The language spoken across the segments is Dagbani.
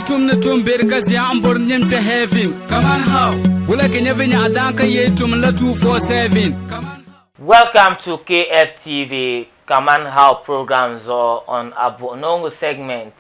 tum ni tum beri ka zia n bori nin kpɛ heaven. Kaman how? Wula ka nyɛ vinyɛɣu daan ka yee tum la 247. Kaman how? Welcome to KFTV Kaman How program zuɣu on a Buɣinooŋgu segment.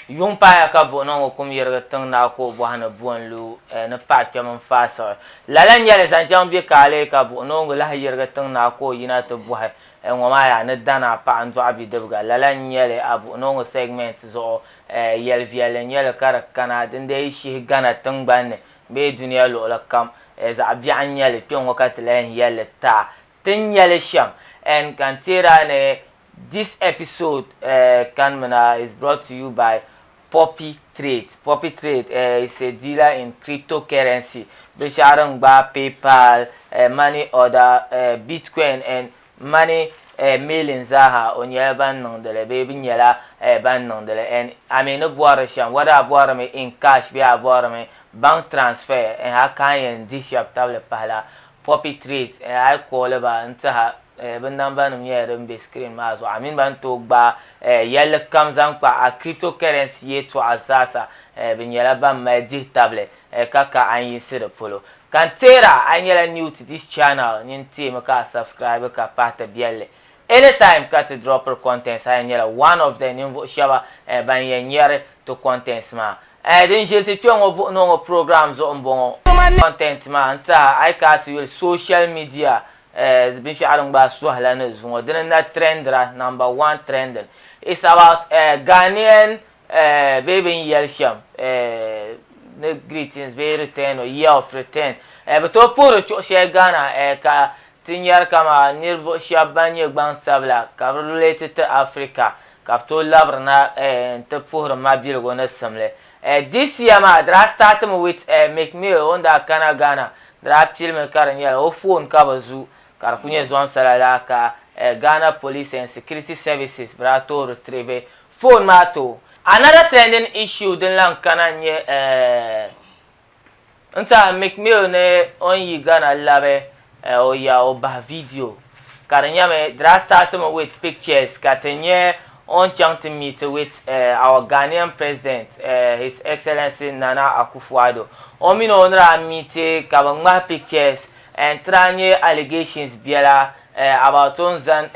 Yuŋ paaya ka Buɣinooŋgu kum yirigi tiŋ naa ka o bɔhi ni bo n-lu ni paɣa kpɛm n-faai siɣi. Lala n-nyɛli zaŋ chaŋ bɛ kaali ka Buɣinooŋgu lahi yirigi tiŋ naa ka o yina ti bɔhi ŋɔ maa yaa ni dana paɣa n-dɔɣi bidibiga. Lala n-nyɛli a Buɣinooŋgu segment zuɣu yɛl viɛlli n-nyɛli ka di kana din dee yi shihi Ghana tiŋgbani ni bee dunia luɣili kam zaɣ biɛɣu n-nyɛ li kpe ŋɔ ka ti lahi yɛli li ti a ti ni nya li shɛm. And ka n teeri a ni this episode kanimina is brought to you by Poppy Trade. Poppy Trade is a dealer in cryptocurrency, binshɛɣu din gbaai PayPal, money order, Bitcoin and money mailing zaaha o nyɛla ban niŋdi li bee bɛ nyɛla ban niŋdi li and a mi ni bɔri shɛm whether a bɔrimi in cash bee a bɔrimi bank transfer and a ka a yɛn dihi shɛba tabili pahila Poppy Trade a yi call ba n tiha bɛ number nim nyɛla din be screen maa zuɣu a mini ba ni tooi gbaai yɛlli kam zaŋ kpa a cryptocurrency yɛltɔɣa zaasa bɛ nyɛla ban mali dihi tabili ka ka a yinsi di polo. Ka n teera a nyɛla new to this channel nyin teemi ka a subscribe ka pahi ti biɛlli. Anytime ka ti dropiri contents a yɛn nyɛla one of the ninvuɣu shɛba ban yɛn nyɛri ti contents maa. Din ʒili ti kpe ŋɔ buɣinɔ ŋɔ program zuɣu m-bɔŋɔ. Content maa n tiɛha a yi kana ti yuli social media binshɛɣu din gbaai sɔhila ni zuŋɔ dini n-na trendira number one trending. It's about Ghanaian bee bɛ ni yɛli shɛm ni greetings bee return or year of return. Bɛ tooi puhiri chuɣu shɛli Ghana ka ti nyari kaman ninvuɣ shɛba ban nyɛ gbansabila ka bɛ relate ti Africa ka bɛ tooi labirina nti puhiri mabiligu ni simli. This year maa di daa start mi with Meek Mill o ni daa kana Ghana di daa pilimi ka di nyɛla o phone ka bɛ zu ka di kuli nyɛ zɔnsala laa ka Ghana Police and Security Services bɛ daa tooi retrieve phone maa ti o. Another trending issue din lahi kana n-nyɛ n tiɛha Meek Mill ni o ni yi Ghana labi o ya o bahi video ka di nyɛmi di daa start mi with pictures ka ti nya o ni chaŋ ti meet with our Ghanaian president His Excellency Nana Akufo-Addo. O mini o ni daa meet ka bɛ ŋmahi pictures and ti daa nya allegations biɛla about o ni zani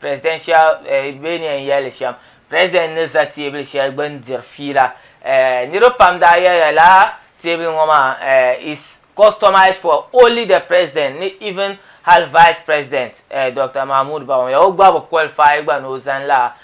presidential bee ni yɛn yɛli li shɛm president ni za teebuli shɛli gbuni diri fiila. Niriba pam daa yɛliya lala teebuli ŋɔ maa is customized for only the president ni even hali vice president Doctor Mahmood Bawumia o gba bi qualify gba ni o zani lala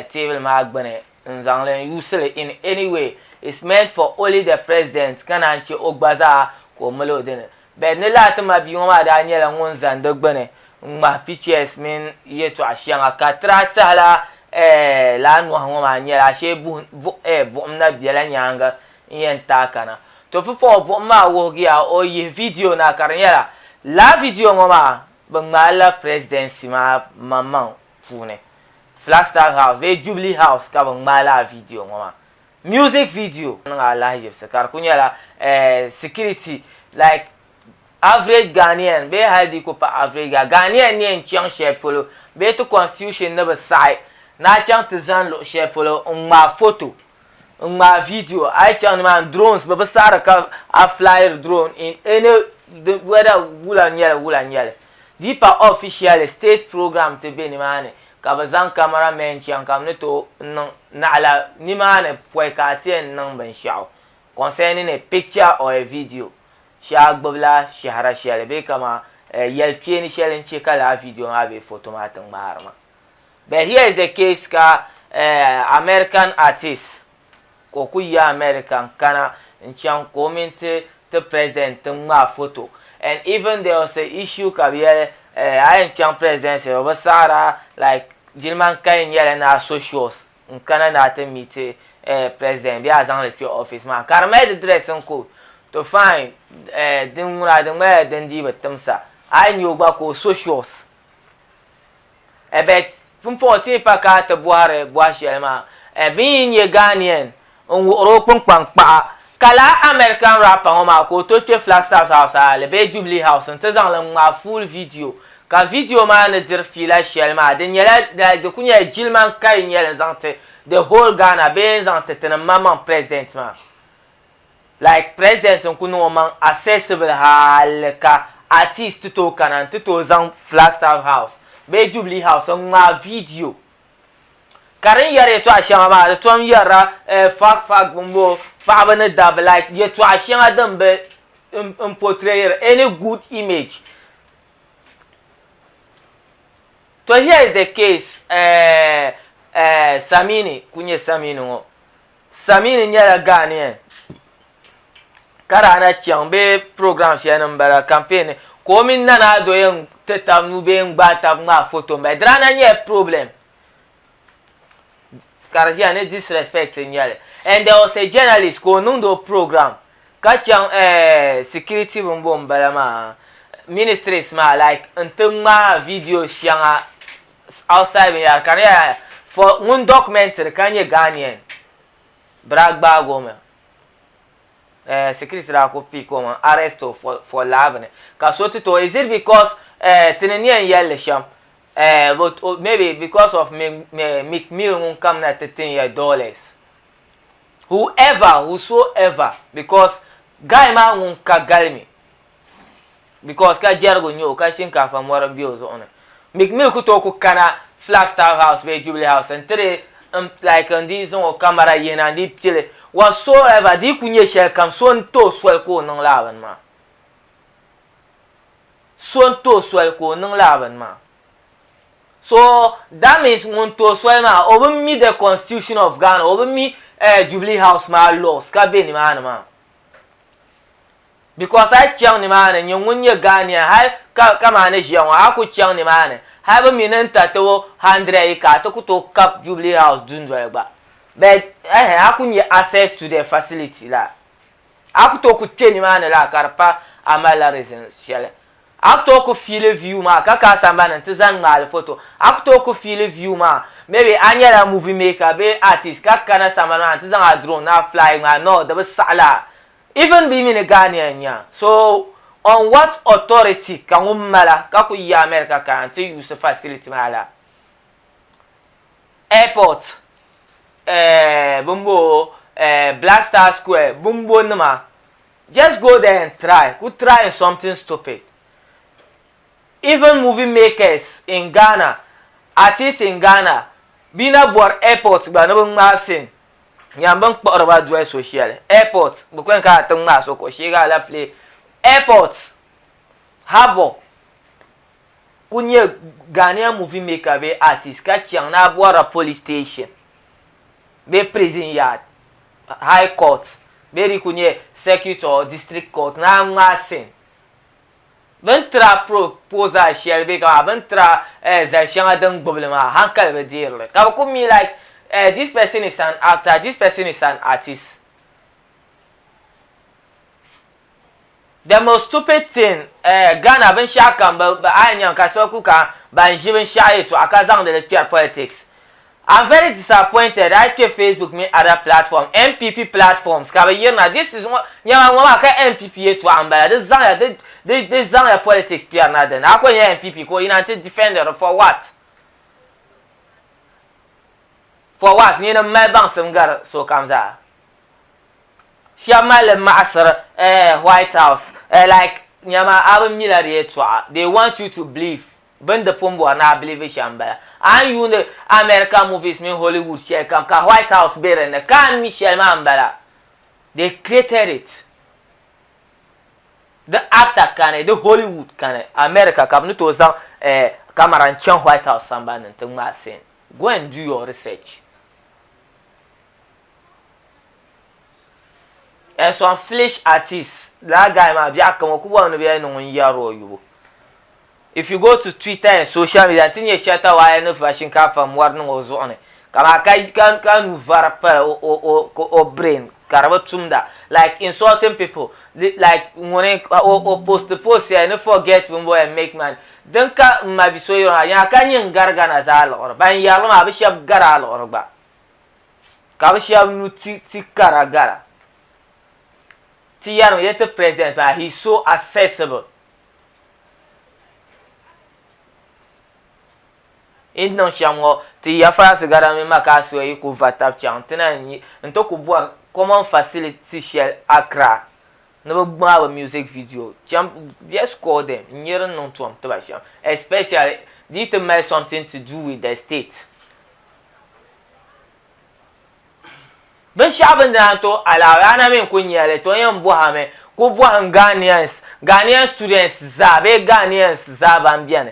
teebuli maa gbuni n zaŋ li n use li in any way. It's meant for only the president ka naan che o gba zaa ka o mali o dini. But ni lala ti mabia ŋɔ maa daa nyɛla ŋun zani di gbuni n-ŋmahi pictures mini yɛltɔɣa shɛŋa ka ti daa tɛhila eh lala nɔhi ŋɔ maa nyɛla ashee buɣim na bela nyaaŋa n-yɛn taai kana. To pupɔŋɔ buɣim maa wuhigiya o yihi video na ka di nyɛla lala video ŋɔ maa bɛ ŋmaai la presidency maa maŋmaŋ puuni Flagstaff House bee Jubilee House ka bɛ ŋmaai lala video ŋɔ maa. Music video niŋ alahiʒibisi ka di kuli nyɛla security like average Ghanaian bee hali di ku pa average Ghanaian ni yɛn chaŋ shɛli polo bee ti constitution ni bi saɣi ni a chaŋ ti zani luɣi shɛli polo n ŋmaai photo n ŋmaai video a yi chaŋ nimaani drones bi bi saɣiri ka a flyiri drone in any whether wula n nyɛli wula n nyɛli di yi pa officially state program ti be nimaani ka bɛ zaŋ camera men chaŋ ka bɛ ni tooi niŋ naɣila nimaani pɔi ka a ti yɛn niŋ binshɛɣu concerning a picture or a video shee a gbubila shɛhira shɛli bee kaman yɛlikpeeni shɛli n-che ka lala video maa bee photo maa ti ŋmaari maa. But here is the case ka American artist ka o kuli yi America n-kana n-chaŋ ka o mini ti ti president ti ŋmaai photo and even there was a issue ka bɛ yɛli a yɛn chaŋ presidency bɛ bi saɣiri a like jilima n-kali nyɛla ni a so shoes n-kana ni a ti meet president bee a zaŋ li kpe office maa ka di mali di dressing code to fine din ŋuna di ŋmanila din dii bi timsa a yi nya o gba ka o so shoes. But pumpɔŋɔ ti ni pa ka ti bɔhiri bɔhi shɛli maa, bɛ yi nyɛ Ghanaian n-wuhiri o kpunkpaŋ kpaɣa, ka lala American rapper ŋɔ maa ka o tooi kpe Flagstaff House hali bee Jubilee House nti zaŋ li ŋmaai full video Ka video maa ni diri fiila shɛli maa di nyɛla like di ku nyɛla jilima n-ka yi nyɛli n-zaŋ ti the whole Ghana bee n-zaŋ ti tinim maŋmaŋ president maa. Like president n-ku niŋ o maŋ accessible hali ka artist ti tooi kana n-ti tooi zaŋ Flagstaff House bee Jubilee House n-ŋmaai video. Ka din yɛri yɛtɔɣa shɛŋa maa di tom yɛrila fuck fuck bimbo paɣaba ni dabba like yɛtɔɣa shɛŋa din bi n portrayiri any good image. To here is the case eh, eh, Samini ku nyɛ Samini ŋɔ. Samini nyɛla Ghanaian ka daa na chaŋ bee program shɛli ni m-bala campaign ni ka o mini Nana Addo yɛn ti tab nuu bee n-gbaai tab ŋmaai foto m-bala. Di daa na nyɛla problem ka di ʒiya ni disrespect n-nyɛ li. And there was a journalist ka o niŋdi o program ka chaŋ eh, security bimbo m-bala maa ministries maa like n-ti ŋmaai video shɛŋa outside binyɛra ka di nyɛla for ŋun documentary ka nyɛ Ghanaian bɛ daa gbaagi o mi eh, security daa ku pick o mi arrest o for, for laa bini ka so ti tooi is it because eh, ti ni yɛn yɛli li shɛm eh, but oh, maybe because of Meek Mill ŋun kamina ti tin ya dollars whoever whosoever because guy maa ŋun ka galimi because ka jɛrigu n-nyɛ o ka shinkaafa mɔri m-be o zuɣu ni. Meek Mill ku tooi ku kana Flagstaff House bee Jubilee House n-ti di like n-di zaŋ o camera yihina n-di pili whatsoever di yi ku nyɛ shɛli kam so n-ti o soli ka o niŋ lala bini maa. So n-ti o soli ka o niŋ lala bini maa. So that means ŋun ti o soli maa o bi mi the constitution of Ghana o bi mi Jubilee House maa laws ka be nimaani maa. Because a yi chaŋ nimaani nyɛ ŋun nyɛ Ghanaian hali ka kaman a ni ʒiya ŋɔ a ku chaŋ nimaani hali bɛ mi ni n tariti o hundred yi ka a ti ku tooi kabi Jubilee House dundoli gba but ɛhɛn a ku nya access to the facility la a ku tooi ku kpe nimaani la ka di pa a malila reason shɛli A ku tooi ku fiili view maa ka ka a sambani nti zaŋ ŋmaali foto. A ku tooi ku fiili view maa maybe a nyɛla movie maker bee artist ka kana sambani maa nti zaŋ a drone ni a fly ŋmaai no di bi saɣi laa. Even bɛ mi ni Ghanaian n-nyɛ a. So on what authority ka ŋun mala ka ku yi America kana nti use facility maa laa? Airport, eh, bimbo, eh, Black Star Square, bimbo nima. Just go there and try, ku try something stupid. Even movie makers in Ghana, artists in Ghana, bɛ na bɔri airport gba ni bɛ ŋmaai scene. Nyam bɛ ni kpuɣiri ba doli so shɛli. Airport, bɛ ku yɛn kana ti ŋmaai so ka o sheegi alapile. Airport, harbour, ku nyɛ Ghanaian movie maker bee artist ka chaŋ ni a bɔrila police station bee prison yard. High Court bee di ku nyɛ Circuit or District Court ni a ŋmaai sin. Bɛ ni tiri a proposal shɛli bee kaman bɛ ni tiri a zali shɛŋa din gbubi li maa hankali bi deeri li ka bɛ ku mi like this person is an actor, this person is an artist. The most stupid thing Ghana binshɛɣu kam bɛ a yɛn nyami ka so ku ka ban ʒi binshɛɣu yɛltɔɣa ka zaŋdi li kpɛri politics. I'm very disappointed a yi kpe Facebook mini other platform NPP platforms ka bɛ yirina this is ŋɔ nyama ŋɔ maa ka NPP yɛltɔɣa n bala di zaŋya di di di zaŋya politics kpɛrina dini a ku nyɛ NPP ka o yina n ti defend li for what? For what? Nyini m mali baŋsim gari sokam zaa. Shɛba mali li maɣisiri eh White House eh like nyama a bi mila di yɛltɔɣa they want you to believe bɛ ni di pun bɔri ni a believe shɛm m-bala. A ni yuuni American movies mini Hollywood shɛli kam ka White House be din ni ka a ni mi shɛli maa m-bala. They created it. Di actor kani, di Hollywood kani, America ka bɛ ni tooi zaŋ eh camera n-chaŋ White House sambani ni nti ŋmaai scene. Go and do your research. And some foolish artists, that guy maa biɛɣu kam o ku bɔri ni bɛ yɛli ni ŋun yɛri o yubu. If you go to Twitter and social media nti nyɛ Shatta Wale ni va shinkaafa mɔri niŋ o zuɣu ni kaman ka ka ka nu vari pali o o o o brain ka di bi tumda like insulting people like ŋuni o o post post shɛli ni forget bimbo and make money din ka m ma bi so yɛri maa yaa ka nyin gari Ghana zaa liɣiri ban yɛri li maa bɛ shɛba gari a liɣiri gba. Ka bɛ shɛba nu ti ti kara gara. Ti yɛrimi yɛli ti president maa he is so accessible. Yi ni niŋ shɛm ŋɔ, ti ya Faransi gara mini Makaasuya yi ku va tab chaŋ ti na n-ti ku bɔri common facility shɛli Accra ni bɛ gbaai bɛ music video cham just call them n-nyɛ din niŋ tom ti ba shɛm especially di yi ti mali something to do with the state. Binshɛɣu bɛ ni daa tooi allow a na mi n-ku nya li, to n yɛn bɔhi a mi, ku bɔhim Ghanaians, Ghanaian students zaa bee Ghanaians zaa ban beni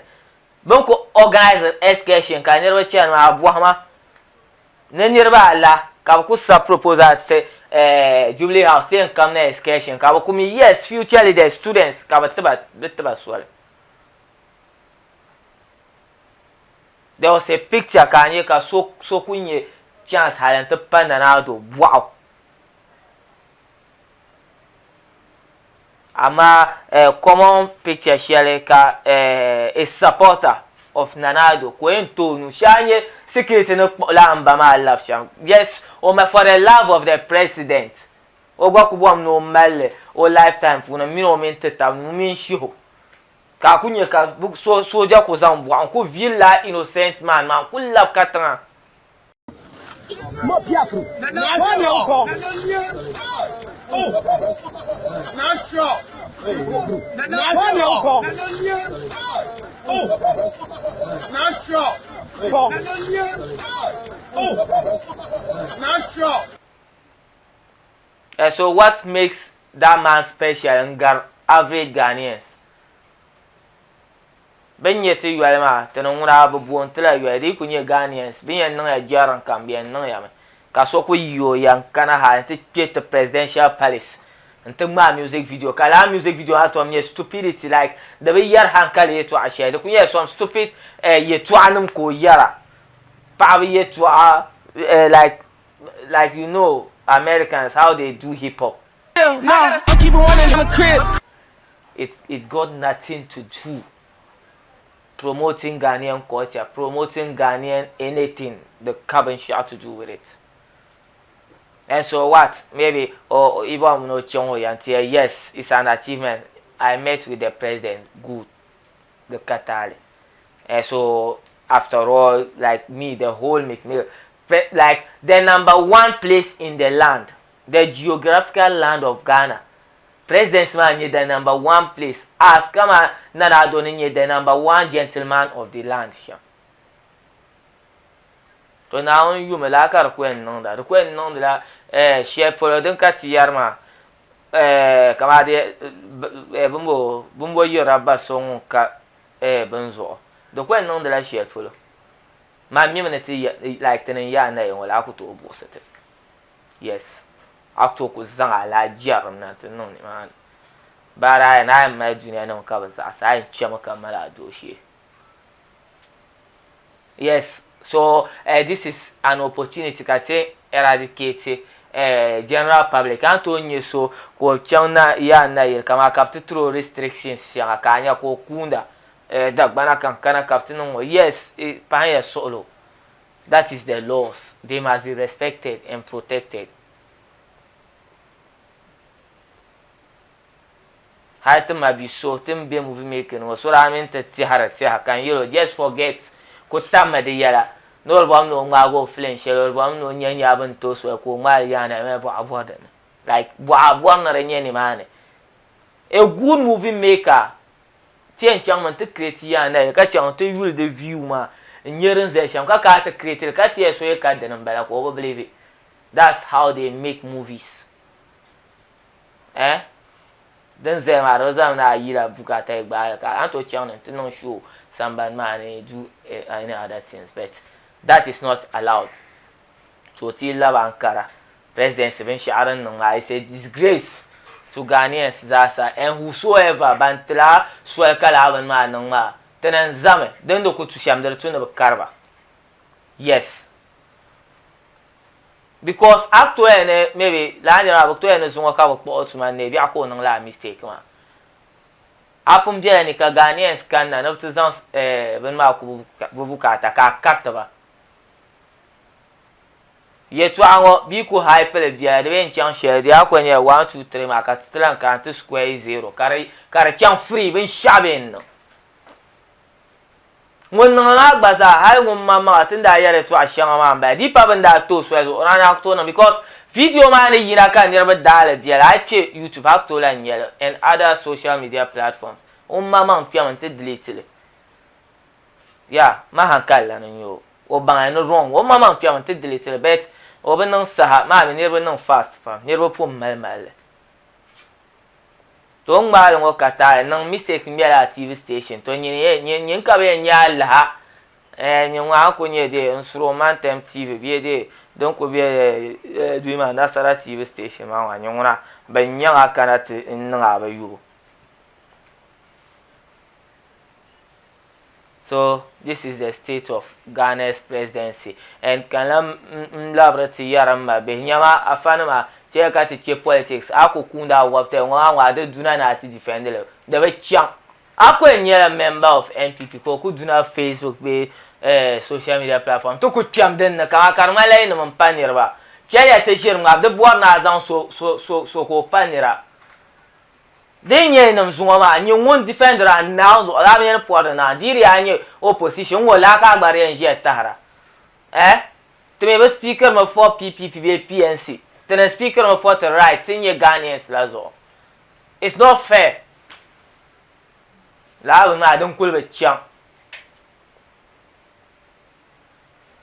Bɛ ni ku organise excursion ka niriba chani maa, bɔhima ni niriba ala ka bɛ ku sabi proposal ti Jubilee House ti yɛn kamina excursion ka bɛ ku mi yes future leaders, students ka bɛ ti ba soli. There was a picture ka a nya ka so ku nya chance hali nti pa Nana Addo bɔɣu. Amaa common picture shɛli ka a supporter of Nana Addo ka o yɛn ti o nuu shee a nya security ni kpuɣi lala m ba maa labi shɛm yes for the love of the president o gba ku bɔrimi ni o mali li o life time puuni mini o mini ti tabi nuu mini shihi ka a ku nya ka sooja ku zaŋ bɔɣu n ku vili lala innocent man maa n ku labi katiŋa. Eh, so what makes that man special n gari average Ghanaians? Bɛ ni nyɛ ti yoli maa, ti ni ŋuna bɛ booni ti la yoli, di yi kuli nyɛ Ghanaians, bɛ ni yɛn niŋ ya jɛriŋ kam, bɛ yɛn niŋ ya mi. Ka so ku yi o ya n-kana hali nti kpe ti presidential palace nti ŋmaai music video, ka lala music video maa tom nyɛ stupidity like di bi yɛri hankali yɛltɔɣa shɛli, di kuli nyɛla some stupid yɛltɔɣanim ka o yɛra, paɣaba yɛltɔɣa like like you know Americans how they do hip hop. It it got nothing to do promoting Ghanaian culture, promoting Ghanaian anything, di ka binshɛɣu to do with it. And so what? Maybe oh, Ibo mini o chaŋ o ya nti yɛli yes, it's an achievement, I met with the president, good, di ka taali. And so after all, like me, the whole McMill, like the number one place in the land, the geographical land of Ghana, Presidency maa nyɛ the number one place as kaman Nana Addo ni nyɛ the number one gentleman of the land shɛm. To Naawuni yumi laa ka di ku yɛn niŋda. Di ku yɛn niŋdila eh, shɛli polo din ka ti yɛri maa eh, kaman di eh, bimbo bimbo yirila ba so ŋun ka eh, bini zuɣu. Di ku yɛn niŋdila shɛli polo. Man mimi ni ti like ti ni yaa naya ŋɔ laa ku tooi buɣisi ti. Yes. A ku tooi ku zaŋ a laa jɛrim na nti niŋ nimaani. Baari a yɛn a yɛn mali dunianima ka bɛ zaɣisi a yɛn chami ka mali a dooshee. Yes, so eh, this is an opportunity ka ti eradicate eh, general public. A ni tooi nya so ka o chaŋ na yaa nayili kaman ka bɛ ti tiri o restrictions shɛŋa ka a nya ka o kuunda eh, Dagbana ka n kana ka bɛ ti niŋ o. Yes, eh, pahinya suɣilo. That is the laws, they must be respected and protected. Hali ti ma bi so ti ni be movie making ŋɔ so daa mini ti tɛhiri tɛha ka n yɛl o just forget ku tammi di yɛla ni o di bɔrimi ni o ŋmaagi o film shɛli o di bɔrimi ni o nya nya bɛ ni tooi soli ka o ŋmaali yaana mali bɔɣa bɔri dinni like bɔɣa bɔri ni di nyɛ nimaani a good movie maker Ti yɛn chaŋmi nti create yaa nayili ka chaŋ nti yuli di view maa n-nyɛ din zali shɛm ka kana ti create li ka ti yɛli so yi ka dini m-bala ka o bi believe that's how they make movies eh din zaya maa di bi zami ni a yila bukaata yi gbaai li ka a ni tooi chaŋ ni nti niŋ show sambani maa ni do any other things but that is not allowed so ti yi labi Ankara Presidency binshɛɣu din niŋ maa is a disgrace to Ghanaians zaasa and whosoever ban ti laa soli ka laa bini maa niŋ maa ti ni zami din di ku tu shɛm di di tu ni bi kari ba yes because a ku tooi yɛli ni maybe laa nira maa bi ku tooi yɛli ni zuŋɔ ka bi kpuɣi o tuma ni biɛɣu ka o niŋ laa mistake maa a pun bela ni ka Ghanaians kanna ni bi ti zaŋ bini maa ku bi bukaata ka a kariti ba. Yɛtɔɣa ŋɔ bɛ yi ku hype li biɛla di bee n-chaŋ shɛli di yaa kuli nyɛla one two three maa ka ti ti lan kana ti square zero ka di ka di chaŋ free binshɛɣu bee n-niŋ. Ŋun niŋ maa gba zaa hali ŋun maŋmaŋa ti ni daa yɛri yɛtɔɣa shɛŋa maa m-bala. Di yi pa bɛ ni daa ti o soli zuɣu, o daa naan ku tooi niŋ because video maa ni yina ka niriba daa li bela, a yi kpe YouTube a ku tooi lahi nya li and other social media platforms. O maŋmaŋ kpɛmi nti delete li. Yeah, ma hankali lana n-nyɛ o. O baŋya ni wrong. O maŋmaŋ kpɛmi nti delete li but o bi niŋ saha maa mi niriba niŋ fast pam. Niriba pun mali mali li. To n ŋmaali ŋɔ ka taali niŋ mistake ŋmɛla a TV station to nyini yɛn nyini nyini ka bi yɛn nyɛ a laha eh nyini ŋɔ a ni ku nyɛ de n suri o mantem TV bee de din ku be eh dui maa Nasara TV station maa ŋɔ nyini ŋuna bi nyaŋ a kana ti n niŋ a bi yubu. So this is the state of Ghana's presidency and ka lan n labiri ti yɛri m ma bihi nyama afanima chɛya ka ti chɛ politics a ku kuundi a wɔbitali ŋɔ maa ŋɔ a di duna ni a ti defend li di bi chaŋ a ku yɛn nyɛla member of NPP ka o ku duna Facebook bee social media platform ti ku kpɛm din ni kaman ka di ŋmanila yi nim n pa niriba chɛliya ti ʒiri ŋmabu di bɔri ni a zaŋ so so so so ka o pa nira. Din nyɛ nim zuŋɔ maa nyɛ ŋun defendira a Naawuni zuɣu laa bi yɛn pɔri ni Naawuni dii di yaa nyɛ opposition ŋɔ laa ka a gba di yɛn ʒiya tahira eh ti mi bi speaker mi for PPP bee PNC ti ni speaker mi for ti right ti nyɛ Ghanaians la zuɣu it's not fair laa bi maa din kuli bi chaŋ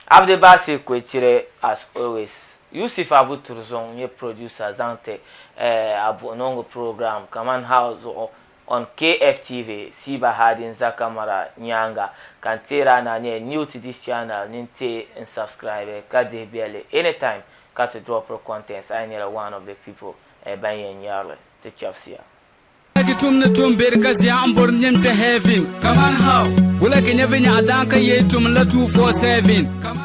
Abdi Basit Kwechire as always. Yusuf Abu Turzong nyɛ producer zaŋ ti Abuɣinongu program kaman How zuɣu on KFTV, Siba Hadi n-za camera nyaaŋa ka n teeri a ni a nyɛ new to this channel nini teei n subscribe ka dihi bɛlli anytime ka ti dropiri contents a yi nyɛla one of the people ban yɛn nyari li. Ti chɛbisiya. Ki tum ni tum beri ka zia n bori nyin kpe heaven. Kaman how? Wula ki nya vinyaɣa daan ka yee tum la 247.